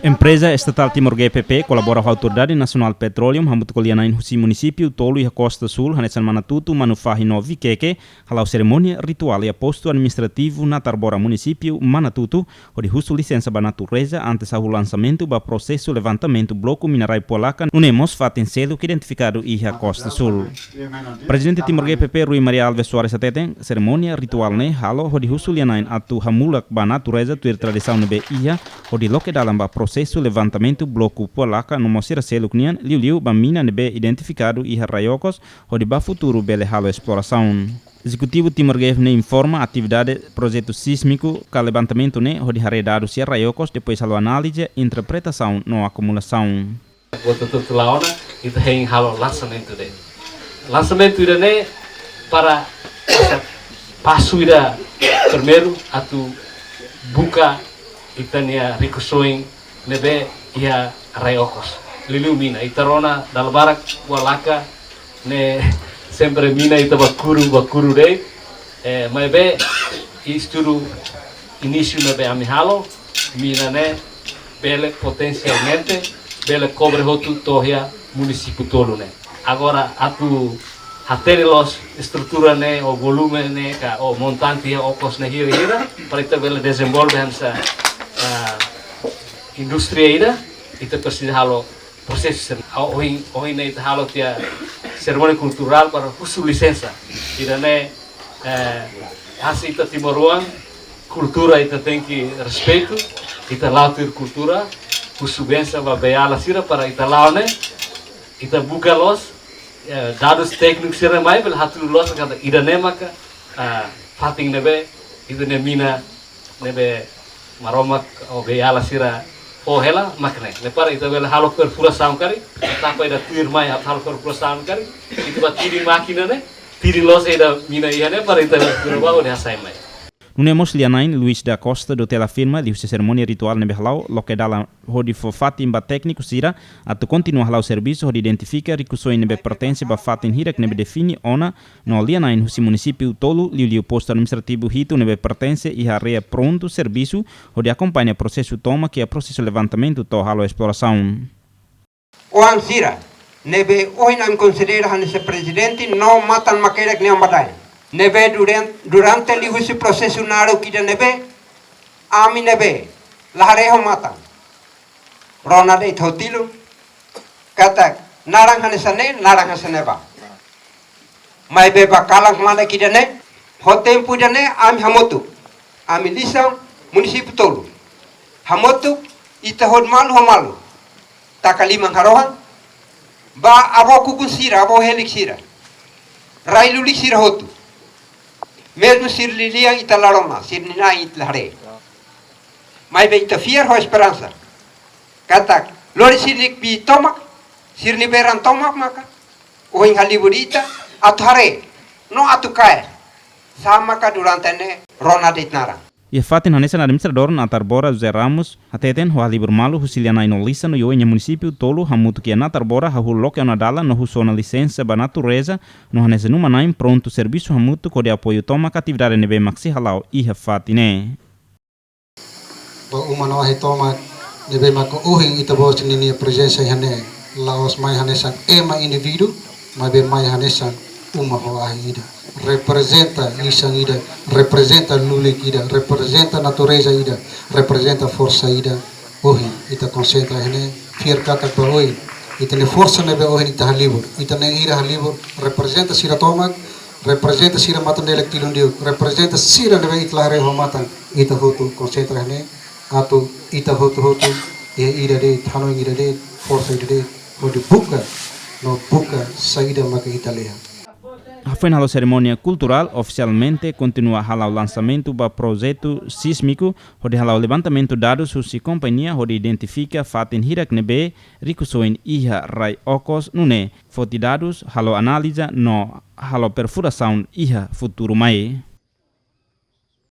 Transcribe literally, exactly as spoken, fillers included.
Empreza Estatál Timor G P P kolabora ho Autoridade Nasionál Petróleu hamutuk ho lia-na'in husi munisípiu tolu iha Kosta Súl, hanesan Manatutu, Manufahi no Vikeke, hala'o serimónia rituál iha postu administrativu Natarbora, munisípiu Manatutu, hodi husu lisensa ba natureza antes hahú lansamentu ba prosesu levantamentu bloku mina rai Pualaka, nune'e mós fatin seluk identifikadu iha Kosta Súl. Prezidente Timor G P P Rui Maria Alves Soares hateten, serimónia rituál ne'e halo hodi husu lia-na'in atu hamulak ba natureza tuir tradisaun ne'ebé iha, hodi loke dalan ba prosesu levantamentu bloku Pualaka no mós sira seluk nian, liuliu ba mina ne'ebé identifikadu iha rai okos, hodi ba futuru bele halo esplorasaun. Ezekutivu Timor G F ne'e informa atividade projetu sísmiku ka levantamentu ne'e hodi haree dadus iha rai okos, depois halo análize, interpretasaun no akumulasaun. Buat tutu la ona, ita hein halo lansamentu de'it. Lansamentu ida-ne'e para asa pasu ida primeiru atu buka ita-nia rikusoin ne'ebé iha rai okos. Liuliu mina, ita rona dala barak Pualaka ne'e sempre mina ita bá kuru, bá kuru de'it. Eh, maibé estudu inísiu ne'ebé ami halo, mina ne'e bele potensialmente bele kobre hotu to'o iha munisípiu tolu ne'e. Agora atu hatene loos estrutura ne'e, ou volume ne'e, ka, ou montante iha okos ne'e hira-hira, para ita bele dezenvolve hanesan, ah, indústria ida, ita presiza halo prosesu sira. Ohin, ohin ne'e ita halo tiha serimónia kulturál para husu lisensa. Ida-ne'e, eh, hanesan ita timoroan, kultura ita tenke respeitu, ita la'o tuir kultura, husu bensa ba beiala sira para ita la'o ne'e, ita buka loos, eh, dadus tékniku sira mai, bele hatudu loos katak ida-ne'e maka, ah, fatin ne'ebé, ida-ne'e mina ne'ebé Maromak ou beiala sira fó hela, mak ne'e. Ne'e para ita bele halo perfurasaun karik, tapa ida tuir mai atu halo perfurasaun karik, ita bá tirin mákina ne'e, tirin loos ida mina iha ne'e para ita bele kura ba hodi hasai mai. Nune'e mós lia-na'in Luis da Costa Dotella afirma, liuhusi serimónia rituál ne'ebé hala'o, loke dalan hodi fó fatin ba tékniku sira atu kontinua hala'o servisu hodi identifika rikusoin ne'ebé pertense ba fatin hirak ne'ebé define ona, no lia-na'in husi munisípiu tolu, liuliu postu administrativu hitu ne'ebé pertense iha área prontu servisu, hodi akompaña prosesu tomak iha prosesu levantamentu to'o halo esplorasaun. Oan sira, ne'ebé ohin ami konsidera hanesan prezidente no matan makerek nia badai. Ne'ebé duran-, durante liuhusi prosesu naruk ida ne'ebé, ami ne'ebé la haree ho matan, rona de'it ho tilun, katak naran hanesan ne'e, naran hanesan ne'ebá. Maibé ba kalan kmanek ida-ne'e, ho tempu ida-ne'e ami hamutuk. Ami lisan munisípiu tolu. Hamutuk ita hotu malu ho malu. Taka liman harohan. Ba avó kukun sira, avó helik sira. Rai lulik sira hotu. Mezmu sira-nia lian ita la rona, sira-nia na'in ita la haree. Maibé ita fiar ho esperansa. Katak, lori sira-nia kbiit tomak, sira-nia beran tomak maka ohin halibur ita, atu haree, no atu kaer. Sá maka durante ne'e rona de'it naran. Iha fatin hanesan administradór Natarbora José Ramos hateten, ho halibur malu husi lia-na'in no lisan no oioin iha munisípiu tolu hamutuk iha Natarbora hahú loke ona dalan no husu ona lisensa ba natureza, no hanesan uma-na'in prontu servisu hamutuk hodi apoiu tomak atividade ne'ebé mak sei hala'o iha fatin ne'e. Ba uma no ahi tomak ne'ebé maka ohin ita-boot ninia prezensa iha ne'e, la'ós mai hanesan ema indivíduu, maibé mai hanesan uma ho ahi ida. Reprezenta lisan ida, reprezenta lulik ida, reprezenta natureza ida, reprezenta forsa ida. Ohin ita konsentra iha ne'e, fiar katak ba oin ita-nia forsa ne'ebé ohin ita halibur, ita na'in-hira halibur, reprezenta sira tomak, reprezenta sira matan-delek tilun diuk, reprezenta sira ne'ebé ita la haree ho matan, ita hotu konsentra iha ne'e, atu ita hotu-hotu iha ida de'it, hanoin ida de'it, forsa ida de'it, hodi buka, no buka saida maka ita laiha. Hafoin halo serimónia kulturál, ofisialmente kontinua hala'o lansamentu ba projetu sísmiku, hodi hala'o levantamentu dadus husi kompañia hodi identifika fatin hirak ne'ebé rikusoin iha rai okos, nune'e foti dadus, halo análiza no halo perfurasaun iha futuru mai.